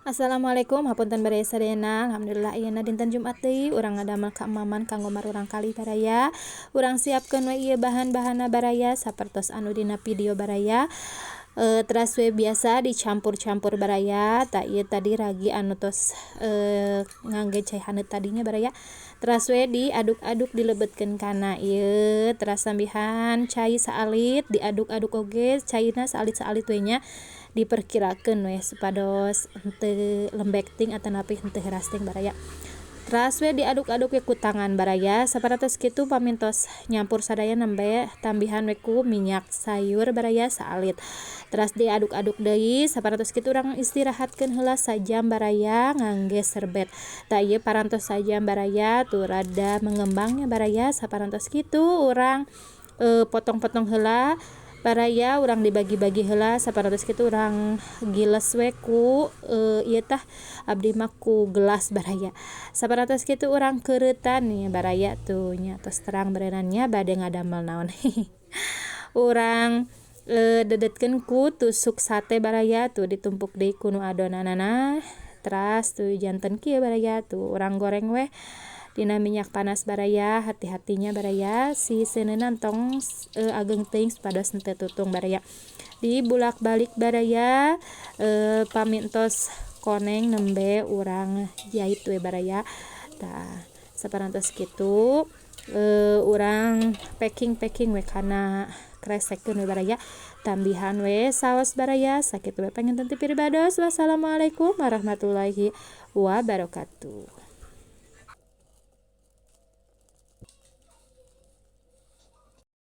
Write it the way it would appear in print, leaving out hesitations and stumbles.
Assalamualaikum, hapunten baraya sadayana. Alhamdulillah, ayeuna dinten Jumat deui urang ngadamel kaemaman kanggo marurang kali baraya. Urang siapkeun we ieu bahan-bahanna baraya, sapertos anu dina video baraya. Teras we biasa dicampur-campur baraya. Tah, ieu tadi ragi anu tos ngangge cai haneut tadi nya baraya. Teras we diaduk-aduk, dilebetkeun kana ieu, teras tambihan cai saalit, diaduk-aduk oge caina saalit-saalit we nya, diperkirakeun we supados henteu lembek teuing atanapi henteu heras teuing baraya. Teras we diaduk-aduk we ku tangan baraya. Saparantos kitu, pami tos nyampur sadaya, nembe tambihan we ku minyak sayur baraya saalit, teras diaduk-aduk deui. Saparantos kitu urang istirahatkeun heula sajam baraya ngangge serbet. Tah, ieu parantos sajam baraya, tuh rada mengembang nya baraya. Saparantos kitu urang potong-potong heula baraya, urang dibagi-bagi heula. Saparantos kitu urang giles we ku ieu tah, abdi mah ku gelas baraya. Saparantos kitu urang keureutan nya baraya. Tuh nya, tos terang beureunan nya bade ngadamel naon. Urang dedetkeun ku tusuk sate baraya. Tuh, ditumpuk deui ku nu adonanana, teras tuh janten kieu baraya. Tuh, urang goreng weh dina minyak panas baraya, hati-hati nya baraya, si seuneuna tong ageng teuing supados henteu tutung baraya. Dibulak-balik baraya. Pami entos koneng, nembe urang jait we baraya. Tah, saparantos kitu urang packing-packing we kana kresekeun we baraya, tambihan we saos baraya. Sakitu we panginten ti piribados. Wassalamualaikum warahmatullahi wabarakatuh.